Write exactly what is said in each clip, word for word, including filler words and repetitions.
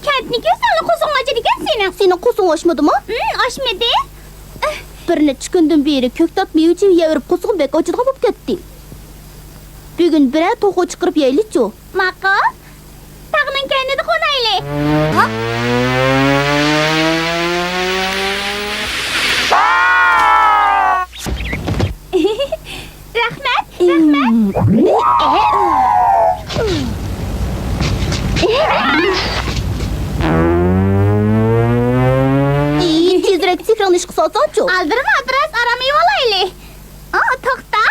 كەنتنى كۆرسەڭلا قورسىقىڭ ئاچىدىكەن سېنىڭ. سېنىڭ قورسىقىڭ ئاچمىدىمۇ؟ ھىم، ئاچمىدى. بىر نەچچە كۈندىن بېرى كۆكتات مېۋە-چېۋە يەۋېرىپ قورسىقىم بەك ئاچىدىغان بولۇپ كەتتى. بۈگۈن بىرەر توخۇ چىقىرىپ يەيلىچۇ. ماقۇل. تاغنىڭ كەينىدە قونايلى. ھا؟ رەھمەت، رەھمەت. ئى، تېزرەك سېھرىڭنى ئىشقا سالساڭچۇ. ئالدىرىما، بىراز ئارام ئېلىۋالايلى. ئا، توختا.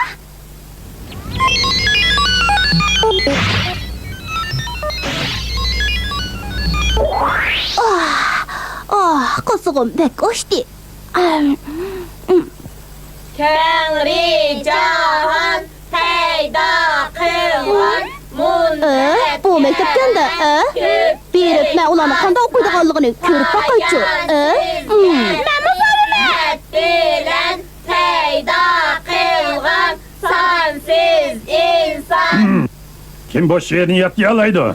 ئاھ، ئاھ، قورسىقىم بەك ئاچتى. كەڭرى جاھان پەيدا قىلغان ئە، بۇ مەكتەپكەندە، ئە؟ بېرىپ، مەن ئۇلارنىڭ قانداق ئوقۇيدىغانلىقىنى كۆرۈپ باقايچۇ، ئە؟ مەنمۇ بارىمەن. بىلەن پەيدا قىلغان سانسىز ئىنسان. كىم بۇ شېئىرنى ياتلىيالايدۇ؟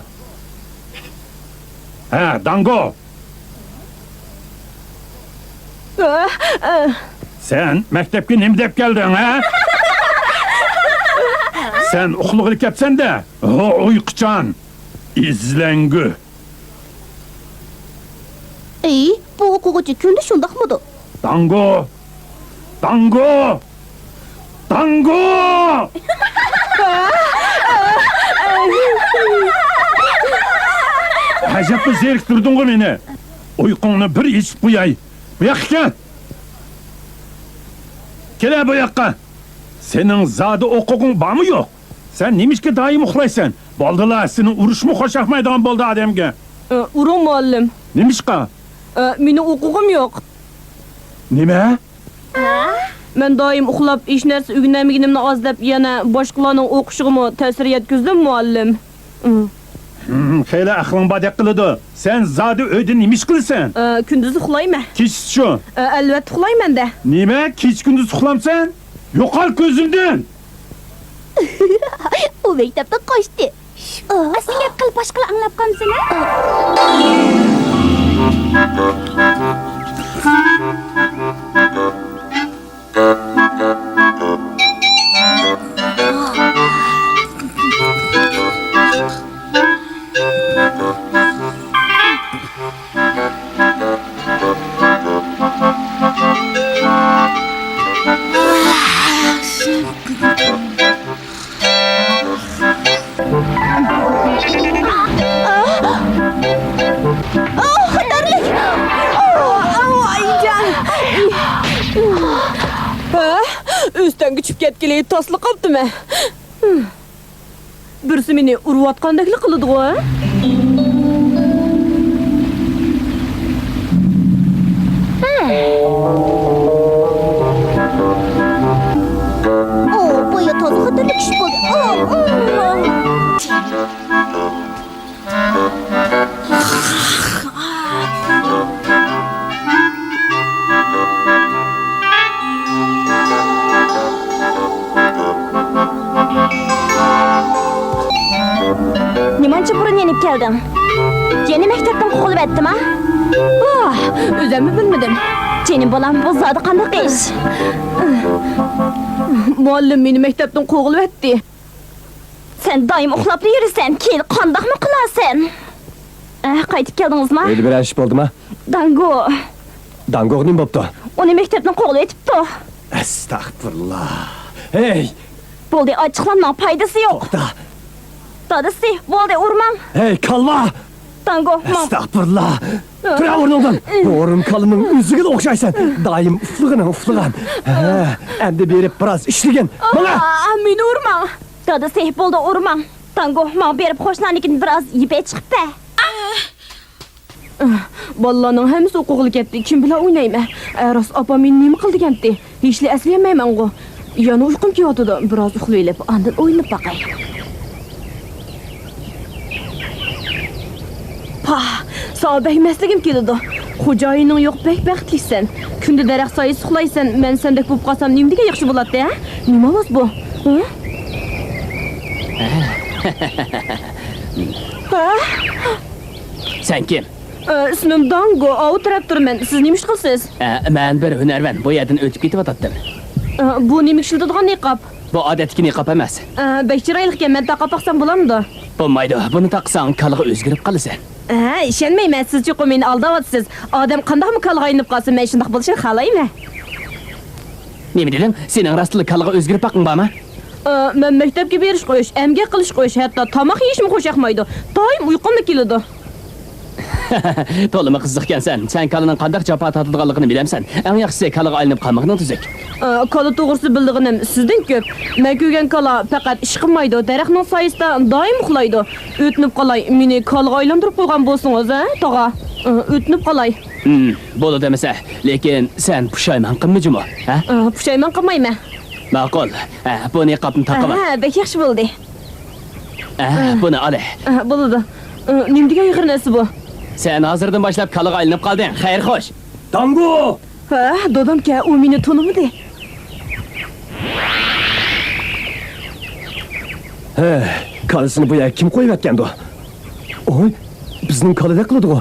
ھە، داڭگو! سەن مەكتەپكە نېمە دەپ كەلدىڭ، ھە؟ سەن ئۇخلىغىلى كەپسەن-دە، ھو، ئۇيقۇچان! ئىزلەڭگۈ! ئەي، بۇ ئوقۇغۇچى كۈندە شۇنداقمىدۇ؟ داڭگو! داڭگو! داڭگو! ئەجەبلا زېرىكتۈردۈڭغۇ مېنى! ئۇيقۇڭنى بىر ئېچىپ قوياي! بۇ ياققا كەل! كېلە بۇ ياققا! سېنىڭ زادى ئوقۇغۇڭ بارمۇ يوق؟ سەن نېمىشقا دائىم ئۇخلايسەن؟ بولدىلا، سېنى ئۇرۇشمۇ خوشياقمايدىغان بولدى ئادەمگە. ئە، ئۇرۇڭ مۇئەللىم. نېمىشقا؟ ئە، مېنىڭ ئوقۇغۇم يوق. نېمە؟ مەن دائىم ئۇخلاپ، ھېچ نەرسە ئۆگىنەلمىگىنىمنى ئاز دەپ، يەنە باشقىلارنىڭ ئوقۇشىغىمۇ تەسىر يەتكۈزدۈم مۇئەللىم. ھىم، خېلى ئەقلىڭ باردەك قىلىدۇ. سەن زادى ئۆيدە نېمە ئىش قىلىسەن؟ ئە، كۈندۈز ئۇخلايمەن. كېچىسىچۇ؟ ئە، ئەلۋەتتە ئۇخلايمەن-دە. نېمە؟ كېچە-كۈندۈز ئۇخلامسەن؟ يوقال كۆزۈمدىن! ئۇ مەكتەپتىن قاچتى. ئەسلى گەپ قىل، باشقىلار ئاڭلاپ قالمىسۇن، ھە؟ ئاھ، خەتەرلىك! ئاۋۇ، ئاۋۇ، ئايجان! ھە؟ ئۆستەڭگە چۈشۈپ كەتكىلى تاسلا قاپتىمەن. بىرسى مېنى ئۇرۇۋاتقاندەكلا قىلىدىغۇ، ھە؟ ئو، بۇ يا تازا خەتەرلىك ئىش بولدى. ئو، ئو. نېمانچە بۇرۇن يېنىپ كەلدىڭ؟ يەنە مەكتەپتىن قوغلىۋەتتىما؟ ۋاھ، ئۆزۈممۇ بىلمىدىم. جېنىم بالام، بۇ زادى قانداق ئىش؟ مۇئەللىم مېنى مەكتەپتىن قوغلىۋەتتى. سەن دائىم ئۇخلاپلا يۈرىسەن، كېيىن قانداقمۇ قىلارسەن؟ ئەھ، قايتىپ كەلدىڭىزما؟ ئۆيدە بىرەر ئىش بولدىما؟ داڭگو. داڭگوغا نېمە بوپتۇ؟ ئۇنى مەكتەپتىن قوغلىۋېتىپتۇ. ئەستەغپۇرۇللا. ھەي! بولدى، ئاچچىقلانماڭ، پايدىسى يوق. توختا. دادىسى، بولدى، ئۇرماڭ. ھەي، كالۋا! داڭگو، ماڭ. ئەستەغپۇرۇللا. تۇر ئورنۇڭدىن. بۇ ئورۇن كالىنىڭ ئۆزىگىلا ئوخشايسەن. دائىم ئۇفلىغىنىڭ ئۇفلىغان. ھە، ئەمدى بېرىپ بىراز ئىشلىگىن. ماڭە! ئاھ، مېنى ئۇرماڭ. دادىسى، بولدى، ئۇرماڭ. داڭگو، ماڭ بېرىپ قوشنانىڭكىدىن بىراز يىپ ئېچىقىپ بەر. بالىلارنىڭ ھەممىسى ئوقۇغىلى كەتتى. كىم بىلەن ئوينايمەن؟ ئە، راست، ئاپام مېنى نېمە قىلدىكەنتى؟ ھېچلا ئەسلىيەلمەيمەنغۇ. يەنە ئۇيقۇم كېلىۋاتىدۇ. بىراز ئۇخلىۋېلىپ، ئاندىن ئويلىنىپ باقاي. پاھ، ساڭا بەك مەستلىگۈم كېلىدۇ. خوجايىنىڭ يوق، بەك بەختلىكسەن. كۈندە دەرەخ سايىسىدا ئۇخلايسەن. مەن سەندەك بولۇپ قالسام نېمە دېگەن ياخشى بولاتتى، ھە؟ نېمە ئاۋاز بۇ؟ ھە؟ ھە؟ سەن كىم؟ ئە، ئىسمىم دانگو، ئاۋۇ تەرەپ تۇرىمەن. سىز نېمە ئىش قىلىسىز؟ ئە، مەن بىر ھۈنەرۋەن، بۇ يەردىن ئۆتۈپ كېتىۋاتاتتىم. ئە، بۇ نېمە ئىشلىتىدىغان نىقاب؟ بۇ ئادەتتىكى نىقاب ئەمەس. ئە، بەك چىرايلىقكەن، مەن تاقاپ باقسام بولامدۇ؟ بولمايدۇ، بۇنى تاقىساڭ كالىغا ئۆزگىرىپ قالىسەن. ئە، ئىشەنمەيمەن، سىز چوقۇم مېنى ئالداۋاتىسىز. ئادەم قانداقمۇ كالىغا ئايلىنىپ قالسۇن، مەن شۇنداق بولۇشىنى خالايمەن. نېمە دېدىڭ؟ سېنىڭ راستلا كالىغا ئۆزگىرىپ باققىڭ بارمۇ؟ ئە، مەن مەكتەپكە بېرىشقا ئۆچ، ئەمگەك قىلىشقا ئۆچ، ھەتتا تاماق يېيىشمۇ خۇش ياقمايدۇ. دائىم ئۇيقۇممۇ كېلىدۇ. تولىمۇ قىزىقكەنسەن. سەن كالىنىڭ قانداق جاپا تارتىدىغانلىقىنى بىلەمسەن؟ ئەڭ ياخشىسى كالىغا ئايلىنىپ قالمىغىنىڭ تۈزۈك. ئە، كالا توغرىسىدا بىلىدىغىنىم سىزدىن كۆپ. مەن كۆرگەن كالا پەقەت ئىش قىلمايدۇ، دەرەخنىڭ سايىسىدا دائىم ئۇخلايدۇ. ئۆتۈنۈپ قالاي، مېنى كالىغا ئايلاندۇرۇپ قويغان بولسىڭىز، ھە، تاغا؟ ئە، ئۆتۈنۈپ قالاي. ھىم، بولىدۇ ئەمىسە. لېكىن سەن پۇشايمان قىلما جۇمۇ، ھە؟ ئە، پۇشايمان قىلمايمەن. ماقۇل. ھە، بۇ نىقابنى تاقىۋال. ھە، بەك ياخشى بولدى. ھە، بۇنى ئالە. ئە، بولىدۇ. ئە، نېمە دېگەن ئېغىر نەرسە بۇ؟ سەن ھازىردىن باشلاپ كالىغا ئايلىنىپ قالدىڭ. خەير خوش. داڭگو! ھە، دادامكەن، ئۇ مېنى تونۇمىدى. ھە، كالىسىنى بۇ يەرگە كىم قويۇۋەتكەندۇ؟ ئوي، بىزنىڭ كالىدەك قىلىدىغۇ.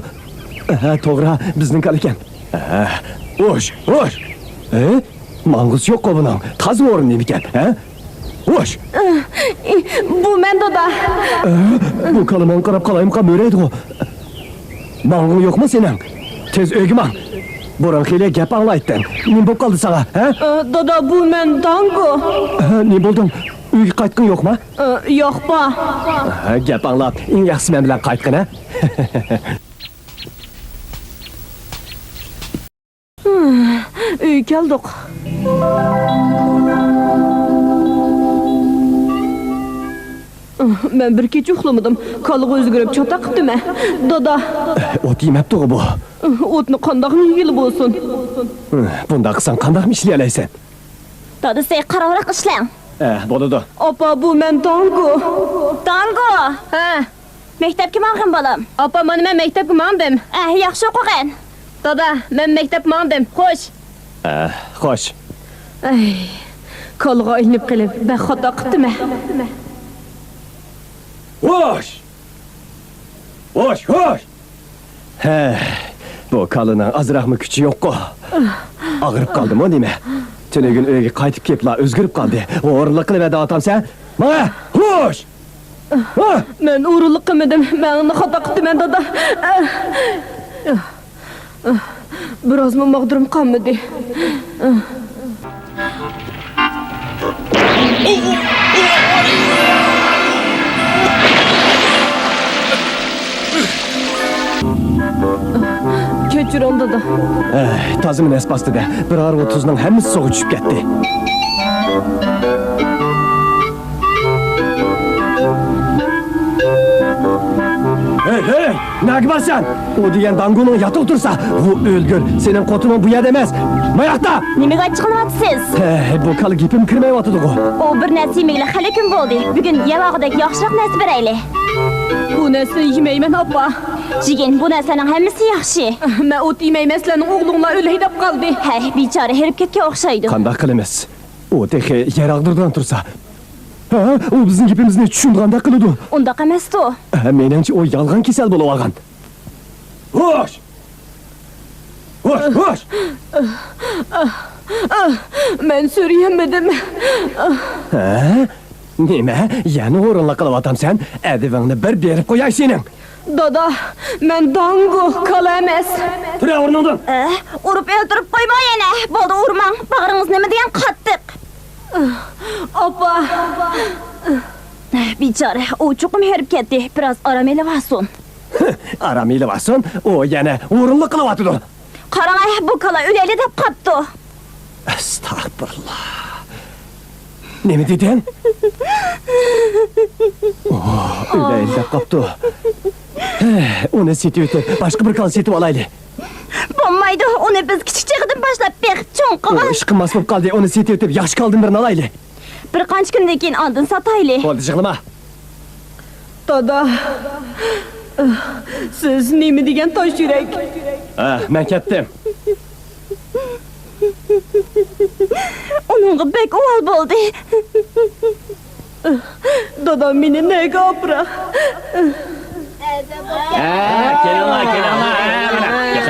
ھە، توغرا، بىزنىڭ كالىكەن. ھە، ھوش، ھوش! ھە؟ ماڭغۇسى يوققۇ بۇنىڭ. تازا ئورۇن نېمىكەن، ھە؟ ھوش! بۇ مەن، دادا. ئە، بۇ كالا ماڭا قاراپ قالايمىقان مۆرەيدىغۇ. ماڭغۇڭ يوقمۇ سېنىڭ؟ تېز ئۆيگە ماڭ. بۇرۇن خېلى گەپ ئاڭلايتتىڭ. نېمە بوپ قالدى ساڭا، ھە؟ ئە، دادا، بۇ مەن داڭگو. ئە، نېمە بولدۇڭ؟ ئۆيگە قايتقۇڭ يوقما؟ ئە، ياق، با. ئە، گەپ ئاڭلاپ، ئەڭ ياخشىسى مەن بىلەن قايتقىن، ھە؟ ئۆيگە كەلدۇق. مەن بىر كېچە ئۇخلىمىدىم. كالىغا ئۆزگىرىپ چاتاق قىپتىمەن. دادا. ئوت يېمەپتىغۇ بۇ. ئوتنى قانداقمۇ يېگىلى بولسۇن؟ بۇنداق قىلساڭ قانداقمۇ ئىشلىيەلەيسەن؟ دادىسى، قارا ۋاراق ئىشلەڭ. ئە، بولىدۇ. ئاپا، بۇ مەن داڭگو. داڭگو! ھە. مەكتەپكە ماڭغىن، بالام. ئاپا، مانا مەن مەكتەپكە ماڭدىم. ئە، ياخشى ئوقۇغىن. دادا، مەن مەكتەپكە ماڭدىم. خوش. ئە، خوش. ئەي، كالىغا ئايلىنىپ قېلىپ، بەك خاتا قىپتىمەن. خوش! خوش، خوش! ھە، بۇ كالىنىڭ ئازراقمۇ كۈچى يوققۇ. ئاغرىپ قالدىمۇ نېمە؟ تۈنۈگۈن ئۆيگە قايتىپ كېلىپلا ئۆزگىرىپ قالدى. ئورۇنلۇق قىلىۋەر دەۋاتامسەن؟ ماڭە، خوش! ھە! مەن ئورۇنلۇق قىلمىدىم. مەن خاتا قىپتىمەن، دادا. بىرازمۇ ماغدۇرۇم قالمىدى. كەچۈرۈڭ، دادا. ئەي، تازىمۇ نەس باستى-دە. بىر ھارۋا تۇزنىڭ ھەممىسى سۇغا چۈشۈپ كەتتى. ھەي، ھەي! نەگە بارسەن؟ ئۇ دېگەن داڭگۇنىڭ ياتىقى تۇرسا، ئۇ ئۆلگۈر. سېنىڭ قوتۇنۇڭ بۇ يەردە ئەمەس. ماياقتا! نېمىگە ئاچچىقلىنىۋاتىسىز؟ ھەي، بۇ كالا گېپىمگە كىرمەيۋاتىدىغۇ. ئۇ بىر نەرسە يېمىگىلى خېلى كۈن بولدى. بۈگۈن يەۋالغۇدەك ياخشىراق نەرسە بېرەيلى. بۇ نەرسىنى يېمەيمەن، ئاپا. يېگىن، بۇ نەرسىلەرنىڭ ھەممىسى ياخشى. مەن ئوت يېمەيمەن، سىلەرنىڭ ئوغلۇڭلار ئۆلەي دەپ قالدى. ھەي، بىچارە ھېرىپ كەتكەن ئوخشايدۇ. قانداق قىلىمىز؟ ئۇ تېخى يەر ئاغدۇرىدىغان تۇرسا. ھە؟ ئۇ بىزنىڭ گېپىمىزنى چۈشىنىدىغاندەك قىلىدۇ. ئۇنداق ئەمەستۇ. ھە، مېنىڭچە ئۇ يالغان كېسەل بولۇۋالغان. ھوش! ھوش، ھوش! مەن سۆرىيەلمىدىم. ھە؟ نېمە؟ يەنە ھۇرۇنلۇق قىلىۋاتامسەن؟ ئەدىۋىڭنى بىر بېرىپ قوياي سېنىڭ. دادا، مەن داڭگۇ، كالا ئەمەس. تۇر ئورنۇڭدىن! ئە، ئۇرۇپ ئۆلتۈرۈپ قويما يەنە. بولدى، ئۇرماڭ. باغرىڭىز نېمە دېگەن قاتتىق. ئاپا. بىچارە، ئۇ چوقۇم ھېرىپ كەتتى. بىراز ئارام ئېلىۋالسۇن. ئارام ئېلىۋالسۇن، ئۇ يەنە ھۇرۇنلۇق قىلىۋاتىدۇ. قاراڭ، بۇ كالا ئۆلەيلى دەپ قاپتۇ. ئەستەغپۇرۇللا. نېمە دېدىڭ؟ ئوھ، ئۆلەيلى دەپ قاپتۇ. ھە، ئۇنى سېتىۋېتىپ، باشقا بىر كالا سېتىۋالايلى. بولمايدۇ، ئۇنى بىز كىچىك چېغىدىن باشلاپ بېقىپ چوڭ قىلغان. ئۇ ئىشقىماس بولۇپ قالدى، ئۇنى سېتىۋېتىپ، ياخشى كالىدىن بىرنى ئالايلى. بىر قانچە كۈندىن كېيىن ئاندىن ساتايلى. بولدى، يىغلىما. دادا، سىز نېمە دېگەن تاش يۈرەك؟ ھە، مەن كەتتىم. ئۇنىڭغا بەك ئۇۋال بولدى. دادا، مېنى نەگە ئاپىرا؟ ھە، كېلىڭلار، كېلىڭلار.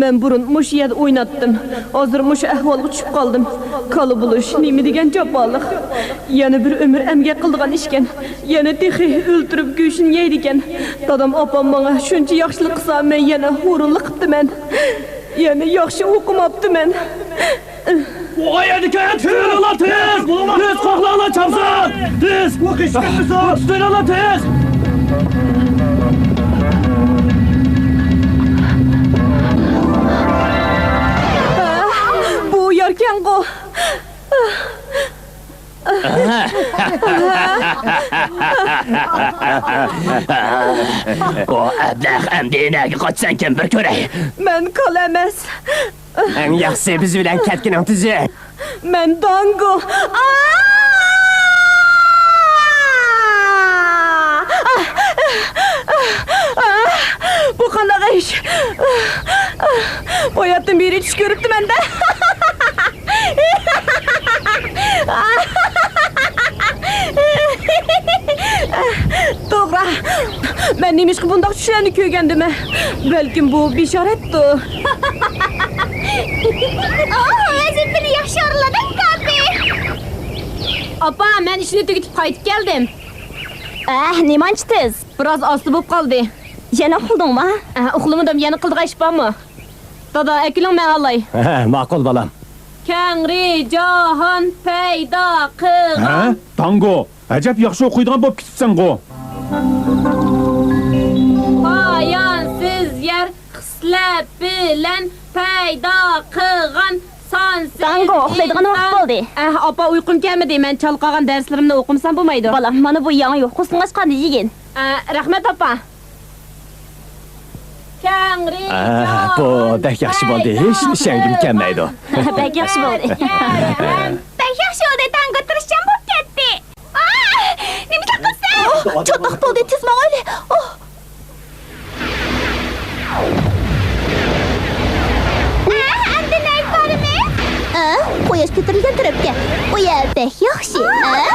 مەن بۇرۇن مۇشۇ يەردە ئويناتتىم. ھازىر مۇشۇ ئەھۋالغا چۈشۈپ قالدىم. كالا بولۇش نېمە دېگەن جاپالىق. يەنە بىر ئۆمۈر ئەمگەك قىلىدىغان ئىشكەن. يەنە تېخى ئۆلتۈرۈپ گۆشىنى يەيدىكەن. دادام، ئاپام ماڭا شۇنچە ياخشىلىق قىلسا، مەن يەنە ھۇرۇنلۇق قىپتىمەن. يەنە ياخشى ئوقۇماپتىمەن. ئۇ يەردىكى تۇتۇۋېلىڭلار تېز! تېز قوغلاڭلار چامسان! تېز! تۇتۇۋېلىڭلار تېز! بۇ ياركەنغۇ. ئۇ ئەبلەخ ئەمدى نەگە قاچىسەن كىم بىر كۆرەي. مەن كالا ئەمەس. ئەڭ ياخشىسى بىز بىلەن كەتكىنىڭ تۈزۈك. مەن داڭگو. بۇ قانداق ئىش؟ بۇ ھاياتتىن بېرى چۈش كۆرۈپتىمەن-دە. توغرا. مەن نېمىشقا بۇنداق چۈشلەرنى كۆرگەندىمەن؟ بەلكىم بۇ بېشارەتتۇر. ئوھ، ۋەزىپىنى ياخشى ئورۇنلىدىڭ، كاپى. ئاپا، مەن ئىشنى تۈگىتىپ قايتىپ كەلدىم. ئەھ، نېمانچە تېز؟ بىراز ئاستا بولۇپ قالدى. يەنە ئۇخلىدىڭما؟ ئەھ، ئۇخلىمىدىم، يەنە قىلىدىغان ئىش بارمۇ؟ دادا، ئەكېلىڭ، مەن ئالاي. ھە، ماقۇل، بالام. كەڭرى جاھان پەيدا قىلغان. ھە؟ داڭگو، ئەجەب ياخشى ئوقۇيدىغان بولۇپ كېتىپسەنغۇ. پايانسىز يەر خىسلەت بىلەن پەيدا قىلغان سانسىز. داڭگو، ئۇخلايدىغان ۋاقىت بولدى. ئەھ، ئاپا، ئۇيقۇم كەلمىدى. مەن چالا قالغان دەرسلىرىمنى ئوقۇمىسام بولمايدۇ. بالام، مانا بۇ ياڭيۇ، قورسىقىڭ ئاچقاندا يېگىن. ئە، رەھمەت، ئاپا. كەڭرى ئە، بۇ بەك ياخشى بولدى. ھېچ ئىشەنگۈم كەلمەيدۇ. بەك ياخشى بولدى. بەك ياخشى بولدى، تانگو تىرىشچان بولۇپ كەتتى. ئا، نېمە قىلسا؟ ئوھ، چاتاق بولدى، تېز ماڭايلى. ئوھ. ئە، ئەمدى نەگە بارىمىز؟ ئە، قۇياش كۆتۈرۈلگەن تەرەپكە. ئۇ يەر بەك ياخشى. ئە؟